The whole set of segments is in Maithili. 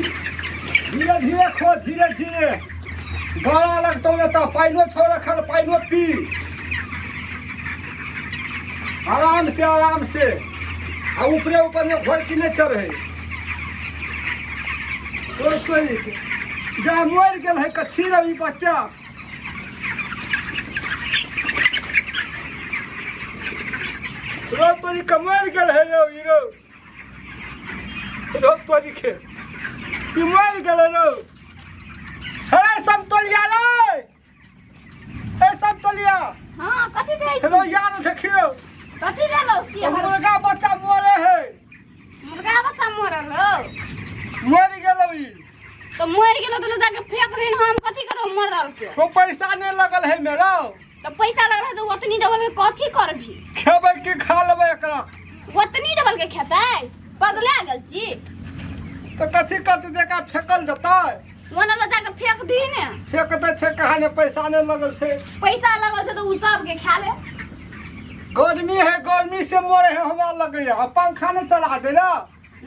धीरे धीरे खो धीरे धीरे गला लगतौ ने तऽ पानिओ छौ रखल पानिओ पी आराम से आराम से आ ऊपरे ऊपर में घोड़की नहीं चढ़े तोड़ तोड़ के जा मरि गेल है कथी रही बच्चा रो तोरी के मरि गेल है रो ई रो रो तोरी के ई मरि गेल रो अरे समतोलिया रे ए समतोलिया हाँ कथी कहै हेलो छी यार देखियो कथी भेलौ से हर मुर्गा बच्चा मरे है मुर्गा बच्चा मरल हौ मरि गेलो ई तो मरि गेलो तो जाके फेंक दिन हम कथी करब मरल के वो पैसा नहीं लगल है मेरा तो पैसा लगल है तो ओतनी डबल के कथी करबी खेबै की खा लेबै एकरा ओतनी डबल के खेतै पगला गेल छी तो कथी करतै तऽ एकरा फेकल जेतै ओना लऽ जाके फेंक दी ने फेक दै छै कहाँ ने पैसा नहीं लगल छै पैसा लगल छै तऽ उ सबके खा ले गर्मी है गर्मी से मरे है हमरा लगैया आ पंखा नहीं चला दे ना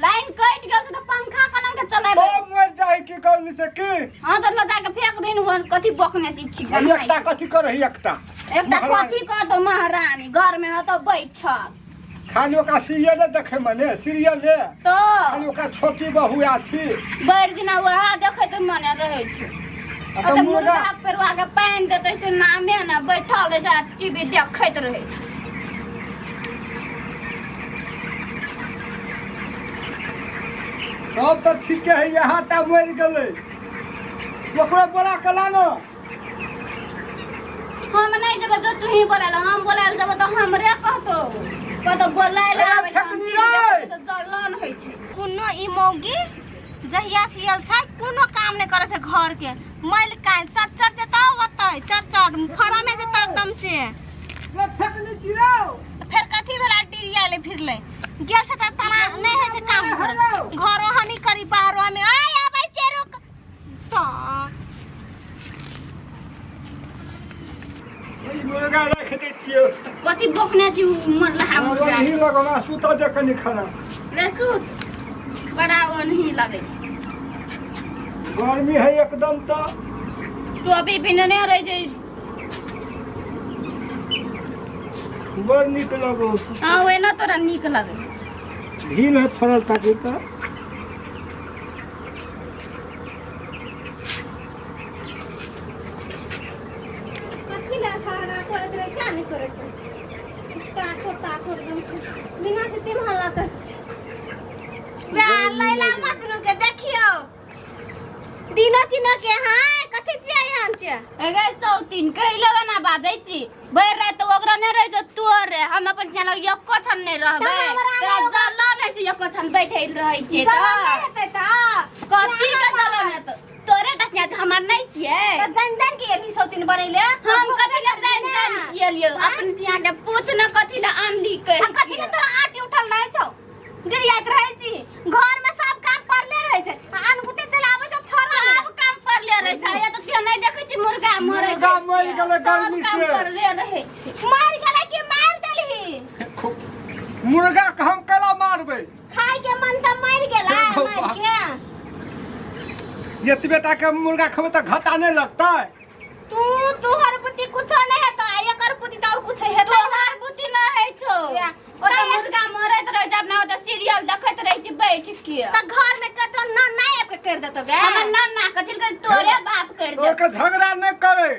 लाइन कटि गेल छै तऽ पंखा केना के चलेबै तो मर जाए की गर्मी से की हाँ तऽ लऽ जाके फेंक दिन वन कथी बकने चीज छी आ एकटा कथी करे है एकटा एकटा कथी कहतो महारानी घर में हतो बैठल खाली ओकरा सीरियले देखे मने सीरियले तो खाली ओकरा छोटी बहू आथी भरि दिना वएह देखैत मने रहै छै आ आ तऽ तऽ मुर्गा मुर्गा पेरुआ के पानि देतै से नामे ने बैठल रहै छै आ टीवी देखैत रहै छै सब तऽ ठीके है यहाँ टा मरि गेलै ओकरो बोला के लानो हम नहीं जब जो तू ही बोलाल हम बोलाल जब तो हमरे कहतो कहतो बोलाल ए, आबै छै, हम फेकनी टीवी रे। देखबै तऽ जलन होइ छै कोनो ई मौगी जहिया से आयल छै कोनो काम नहि करै छै घर के मैल कान चट चट जेतौ ओतै चट चट फरमे जेतौ एकदम से रे फेकनी चिड़ौ फेर कथी भेला डिरियाले फिरले गेल छै तऽ तना नहि होइ छै काम घर घरो हमी करी बाहरो हमी आय आबै छै रुक तऽ ई मुर्गा राखि दै छियौ तऽ कथी बकने छी उ मरलहा मुर्गा ओनही लगना सुतऽ दे कनि खाना रे सुत बड़ा ओनही लगै छै गर्मी है एकदम तऽ टोपी पिन्हने रहै छै बड़ नीक लगो हँ ओहिना तोरा नीक लगै ढील है फड़ल ताकि तऽ कथी लए हरा करैत रहै छै आ नहि करैत रहै छै टाको ताको एकदम से बिना से तीन हल्ला तऽ वएह लैला मजनू के देखियौ दिनो तिनो के हाँ कथी छियै एहन छियै अगे सौतीन कैले बना बाजै छी भरि राति तऽ ओकरा नहि रहै छौ तोरे हम अपन सिया लग एको क्षण नहि रहबै तऽ हमरा तोरा नहि जलन होइ छै एको क्षण बैठल रहै छियै जलन तऽ नहि हेतै तऽ कथी के जलन हेतौ तोरे टा सिया छै, हमर नहि छियै तऽ जान जान के एलही सौतीन बनैले हम कथी लए जान जान एलियौ अपन सिया के पूछ न कथी लए आनली कहि हम कथी लए तोरा आटी उठल रहै छौ डिरियाइत रहै छी घर में सब काम पड़ले रहै छै आ अनभूते चलाबै छौ फरल सब काम पड़ले रहै छै या तऽ केओ नहि देखै छी मुर्गा मरै छै मुर्गा मरि गेलै सब गर्मी काम से। पड़ले रहै छै मारि गेलै कि मारि देलही मुर्गा के हम केना मारबै खाय के मन तऽ मरि गेलै देखो मारि बा। के एतबे टा के मुर्गा खेबै तऽ घाटा नहि लगतै तू तोहर बुद्धि कुछो नहीं हेतौ आ एकर बुद्धि तऽ और कुछ हेतौ तोहार बुद्धि न है छौ या। ओतऽ मुर्गा मरैत रहै छै अपना ओतऽ सीरियल देखैत रहै छै बैठ के तऽ घर में कतौ न नहीं आबि के कर देतौ गे हमर नन्ना कथी के तोरे बाप कर तोर दे के झगड़ा नहि करे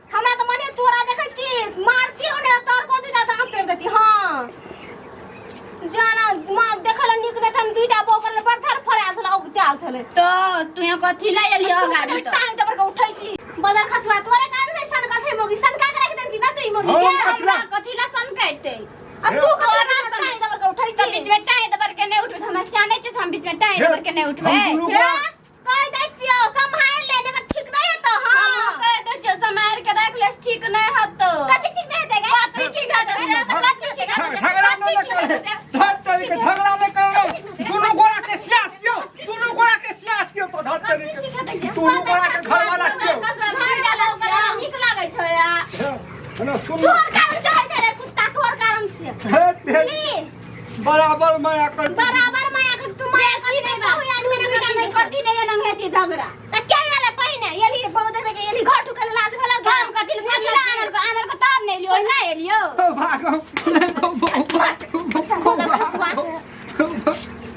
हमरा तऽ मने तोरा देखै छी मारती ने तोर को दुटा दांत तोड़ देती हां जाना मां देखल नीक नहि तऽ हम दुईटा बोकल बड़ फराल छल औगताल छलै तो तू यहाँ कथी लए एलियै हो गाड़ी तो तो टांग दबर के उठै छी बदर खसुआ तोरे कारण से सनकल छै मोगी सनका के राखि देन छी ना तू ई मोगी हम के हमरा कथी ला सनकैते आ तू तोरा तोरा टांग दबर के उठै तो छी बीच में टाँग दबर के नहीं उठबै हमरा सियाने छै से हम बीच में टाँग दबर के नहीं उठबै हम दुनू हे, कहि दै छियौ सम्हारि ले नहि तऽ ठीक नहि हेतौ हम हां कह दै छियौ सम्हारि के राख ले ठीक नहीं हेतौ कथी ठीक नहि हेतै गे कथी ठीक हेतौ कथी ठीक हेतौ झगड़ा नहि करे धर तरी के झगड़ा नहि करे दुनू गोरा के सिया छियौ दुनू गोरा के सिया छियौ तो धर तरी के दुनू गोरा के घर वाला छियौ नीक लागै छौ यार हे ना सुन तोहर कारण से होइ छै रे कुत्ता तोहर कारण से हे हे की बराबर माया कर बराबर माया कर तू माया कर नहीं नहीं करती नहीं झगड़ा। त के एले पहिने एली बहु देखे के एली घर ठुकल लाज भेल गे। हम कथी ले कथी ले आनल को आनल को तब नहीं लियो ना एलियो। भागो। मदर खसुआ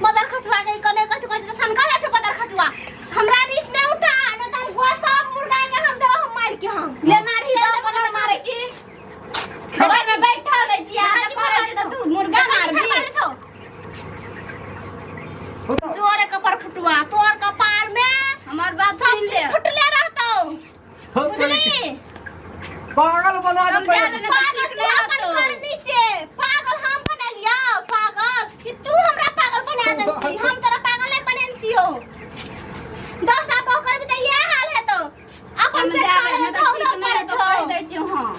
मदर खसुआ के कने कथि कहै छै त सनका जाइ छै मदर खसुआ। हमरा रिस नै उठा न त गो सब मुर्गा के हम देब हम मार के हम। ले मारी दो कोनो मारे की घर में बैठल रहै छी आ करै छी त तू मुर्गा मारबी। जोरे कपर फुटुआ तोर कपार में हमर बात सब सुन ले। फुटले रहतौ बुझली। पागल बना समझा देबै। लेने। पागल ठीक तू नहि अपन होतौ। करनी से पागल हम बनेलियौ पागल कि तू हमरा पागल बना देल छी। हम तोरा पागल नहि बनेने छियौ। 10 टा बहु करबी तऽ इएह हाल हेतौ। अपन पेट समझा पाले लेने में तऽ धौ ठीक धौ नहि करै हेतौ छौ। कहि दै छियौ हम।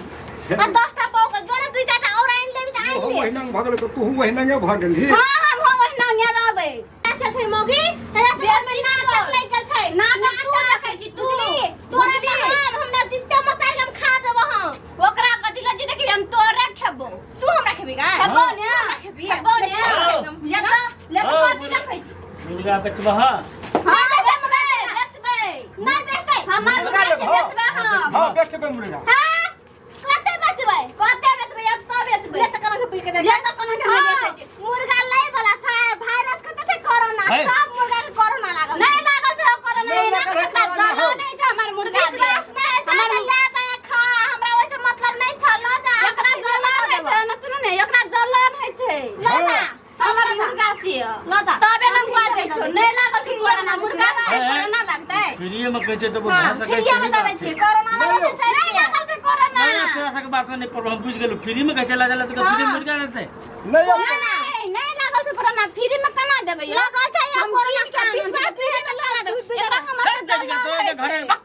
आ 10 टा बहु कर जोरे दुई चारिटा और आनि लेबी तऽ आनि तू ले। ओहिना भऽ गेल तू ओहिना भऽ गेलही। हाँ हम हो ओहिना रहबै। ऐसे छै मौगी तोरा से घर में बेसी नाटक बोल। लागि गेल छै। नाटक तू देखै छी तू। बुझली तोरा बुझली? तऽ हम हमरा जित्ते मचार के हम खा जेबो हम। ओकरा कथी लए देखी हम तोरे खेबो। तू हमरा खेबी गा? खेबो ने। हमरा खेबी? खेबो ने। ले तऽ ले तऽ हाँ, कथी देखै छी? मुर्गा बेचबह? हाँ बेचबै बेचबै। नहि बेचतै। हमर मुर्गा मुर्गा से लेबहो? बेचबै हम। हाँ बेचबै मुर्गा। हाँ कते बेचबै? कते बेचबै? एक तो बेचबै। ले तऽ कना के बिक दे। ले तऽ कना के हम बेचै छी। मुर्गा लै वाला छै वायरस कते छै कोरोना। है। सब मुर्गा के कोरोना लागल। नहीं लागल छै कोरोना। नहीं एना लागल के है सबटा कोरोना, जलो हो। नहीं छै हमर मुर्गा के। विश्वास नहि छै हमर तऽ ले जा खा हमरा ओइसे मतलब नहि छै ल जा। एकरा जलन होइ छै ने सुनू ने एकरा जलन होइ छै। ल जा हमर सब मुर्गा से ल जा। तबे न बाजै छौ नहि लागल छै कोरोना मुर्गा के है। कोरोना लागतै? फ्रीए में कहै छै तऽ हाँ भए सकै फ्रीए छै में दऽ दै छियै कोरोना लागल छै नहीं शरीर के। लागल छै कोरोना। नहीं तोरा सबके बात में नहीं पड़लो हम बुझि गेलहुँ फ्री में कहै छै ला जा तऽ फ्री में मुर्गा देतै। नहीं नहीं नहीं लागल छै कोरोना फ्री में केना देबै यौ? लागल छै या हम कोरोना कीन के आनल छी, विश्वास नहि फ्री में केना देबै? एकरा हमर से जलन तोरा होइ घरे छै।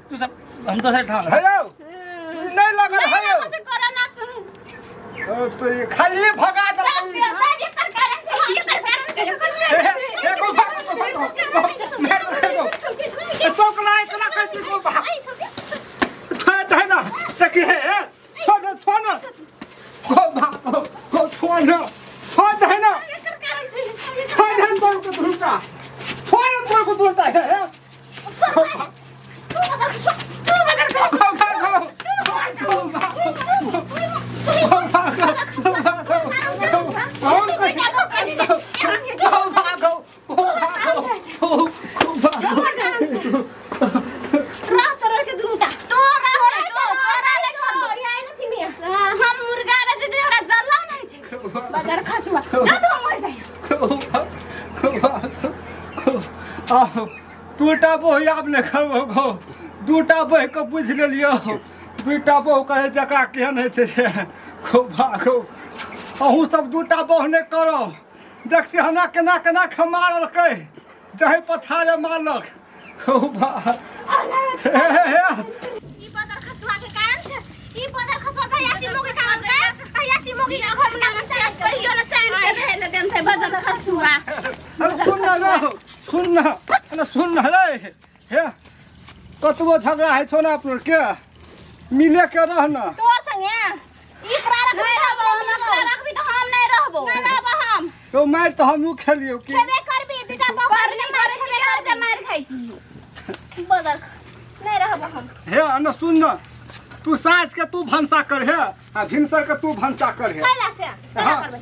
तू सब हम दोसर ठाम हेलो नहीं लगल नहीं है लागल छै कोरोना सुनू। तो ये खाली भगा सब देलकै। व्यवसाय एकर कारण से एकर कारण से एगो भाग तो कला कला कहै छी को भाग छोड़ दे ना देखी हे छोड़ दे छोड़ ना को भाग को छोड़ ना छोड़ दे ना छोड़ दे तोर को दुर्गा छोड़ तोर को दुर्गा हे को भाग को भाग को भाग को भागो को भागो को भागो। तोरा छै तो तोरा ले छोड़ हम मुर्गा बेचै छी ओकरा जलन होइ छै। बाजार खसुआ जा तू मर जाइ। आहो दूटा बहु आब नहि करबो गो दूटा बहु के बुझि लेलियौ दूटा बहु करै जकरा केहन होइ छै से खूब भागो। अहूँ सब दूटा बहु नहि करब देखते हमरा केना केना के मारलकै जहि पथारे मारलक खूब हे हे हे। ई बदर खसुआ के कारण छै ई बदर खसुआ दयासी मोगी कारण के दयासी मोगी के घर में नाम से कहियो न चैन से रहै ले देन छै बदर खसुआ। अरे सुन न रहो सुन न अरे सुन न रे हे कतबो झगड़ा होइ छौ ने अपनो के मिले के रह न। तोर संगे ई करा रखबी नहीं रहबो हम ओकरा रखबी तऽ हम नहीं रहबो। नहीं रहबो हम। तो मारि तऽ हमहूँ खेलियौ की खेबे करबी दुटा बहु करनी करै छी हम जे मारि खाइ छी। बदर नहीं रहबो हम। हे अने सुन न तू साँझ के तू भनसा कर हे आ भिनसर के तू भनसा कर हे। कैला से कैला हाँ। करबै?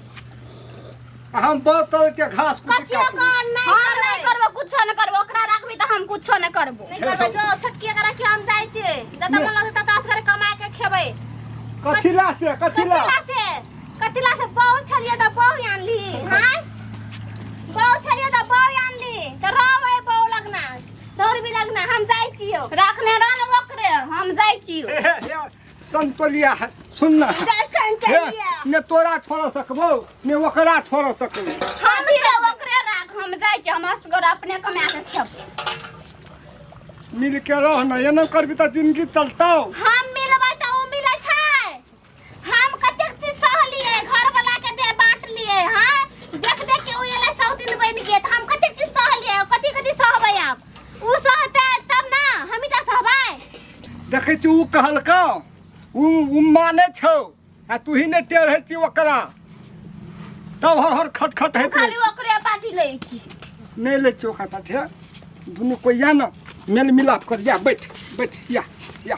आ हम बोतल के घास कुटी कथियो काटबै। कर नहीं हम नहीं करबै। करबो कुछो नहीं करबो ओकरा रखबी तऽ हम कुछो नहीं करबो। नहीं करबै जो छोटकी के रखी हम जाइ छियै जतऽ मन लगतै ततऽ असगरे कमा के खेबै। कथिला से कथिला कथिला से कथिला से बहु छलियै तऽ बहु आनली हाँ बहु छलियै तऽ बहु आनली तऽ रहबै बहु लगना दौड़बी लगना हम जाइ छियौ। रखने रह न ओकरे हम जाइ छियौ। हे हे हे संतोलिया है सुन न जाइ हे ने तोरा छोड़ सकबो ने ओकरा छोड़ सकबो। हम से ओकरे राख हम जाइ छी हम असगर अपने कमा के खेबो। मिल के रह न एना करबी तऽ जिंदगी चलतौ। हम मिलबै तऽ ओ मिलै छै। हम कतेक चीज सहलियै घर वाला के दे बाँटलियै हाँ देख देख के ओ एलै 100 दिन बनि गेल तऽ हम कतेक चीज सहलियै कथी कथी सहबै आब उ सहतै तब ना हमही टा सहबै। देखै छी उ कहलकौ उ उ मानै छौ आ तू ही नहि टेढ़ होइ छी ओकरा तब हर हर खटखट होइत रहै खाली ओकरे पार्टी लै छी। नहि लै छी ओकर पाठी दुनू कोइया न मेल मिलाप कर। या बैठ बैठ, या या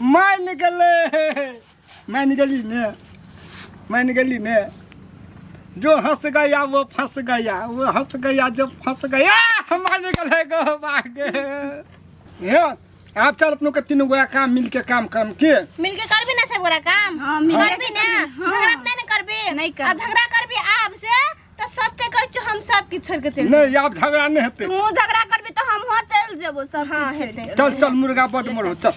मान गेलै, मान गेली ने, मान गेली ने। जो हंस गया वो फंस गया, वो हंस गया जो फंस गया। मान गेलै गो बागे। हे आप चल अपनों के तीनों गोरा काम मिल के काम काम के मिलके करबी ना सब गोरा काम? हाँ, मिलके करबी ना? झगड़ा नहीं ना करबी? नहीं करबी। आ झगड़ा करबी आब से तो सच्चे कहै छौ हम सब किछु छोड़ के चलि नहीं, आप झगड़ा नहीं हेतै। तू झगड़ा करबी तो हम वहाँ चल जेबो सब हाँ, किछु छोड़ि हेतै। के। चल चल, मुर्गा बड मरो, चल।